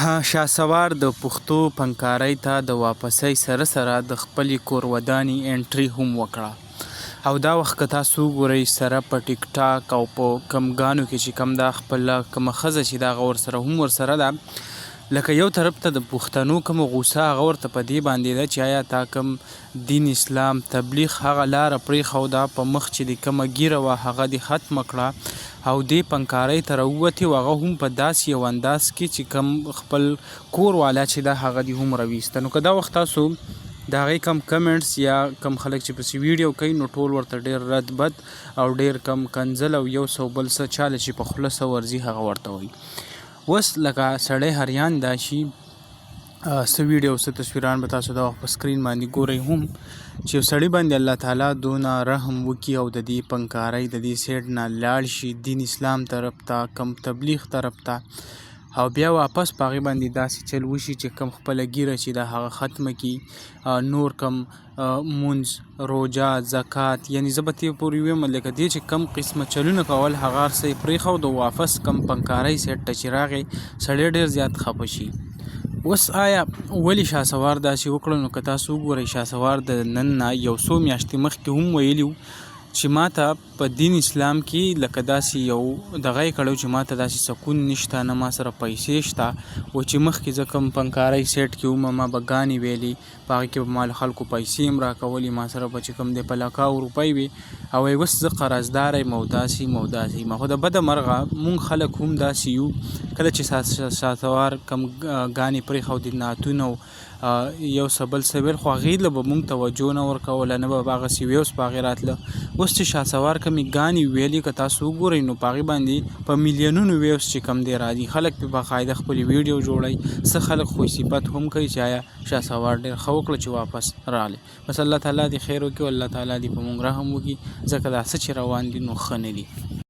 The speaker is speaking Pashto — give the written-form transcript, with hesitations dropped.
شاسوار د پښتو فنکارۍ ته د واپسۍ سره سره د خپلې کورودانې انټري هم وکړه او دا وخت که تاسو وګورئ سره په ټیک ټاک او په کم ګانو کې چې کم دا خپله کومه ښځه چې دا هغه ورسره هم ورسره ده. لکه یو طرف ته د پښتنو کومه غوسه هغه ورته په دې باندې ده چې آیا تا کوم دین اسلام تبلیغ هغه لاره پرېښوده، په مخ چې دې کومه ږیره وه هغه دې ختمه کړه او دې فنکارۍ ته راووتې او هغه هم په داسې یو انداز کې چې کوم خپل کور والا چې ده هغه دې هم راویسته. نو که دا وخت تاسو د هغې کوم کمنټس یا کوم خلک چې پسې ویډیو کوي نو ټول ورته ډېر رد بد او ډېر کم کنځل او یو څه بل څه چاله چې په خوله څه ورځي هغه ورته وایي. اوس لکه سړی حریان دا شي. څه ویډیو څه تصویران به تاسو دا وخت په سکرین باندې ګورئ هم چې یو سړي باندې الله تعالی دونه رحم وکړي او د دې پنکارۍ د دې سیډ نه لاړ شي دین اسلام طرف ته، کم تبلیغ طرف ته، او بیا واپس په هغې باندې داسې چل وشي چې کم خپله ږیره چې ده هغه ختمه کړي، نور کم مونځ، روژه، زکات، یعنی زه به تې پورې ویم لکه دې چې کم قسمه چلونه کول هغه هر څه یې پرېښود او واپس کم پنکارۍ سیټ ته چې راغی سړی ډېر زیات خفه شي. اوس آیا ولې شاه سوار داسې وکړل؟ نو که تاسو وګورئ شاه سوار د نن نه یو څو میاشتې مخکې هم ویلي چې ماته په دین اسلام کې لکه داسې یو دغه یې کړی چې ماته داسې سکون نشته، نه ما سره پیسې شته، او چې مخکې زه کوم پنکارۍ سیټ کې وم ما به ګانې ویلې، په هغه کې به ما له خلکو پیسې هم راکولې، ما سره به چې کوم دی په لکاو روپۍ وې، او وایي اوس زه قرضدار یم او داسې یم او داسې یم. خو د بده مرغه مونږ خلک هم داسې یو، کله چې ساتوار کم ګانې پرېښودې، نعتونه او یو څه بل څه ویل، خو هغې له به مونږ توجه نه ورکوله، نه به هغسې ویوز په هغې راتله. اوس چې شاه سوار کومې ګانې ویلې که تاسو وګورئ نو په هغې باندې په میلیونونو ویوز چې کوم دی راځي، خلک پرې باقاعده خپلې ویډیو جوړوي. څه خلک خو یې صفت هم کوي چې آیا شاه سوار ډېر ښه وکړه چې واپس راغلی. بس الله تعالی دې خیر وکړي او الله تعالی دې په مونږ رحم وکړي، ځکه دا څه چې روان دي نو ښه نه دي.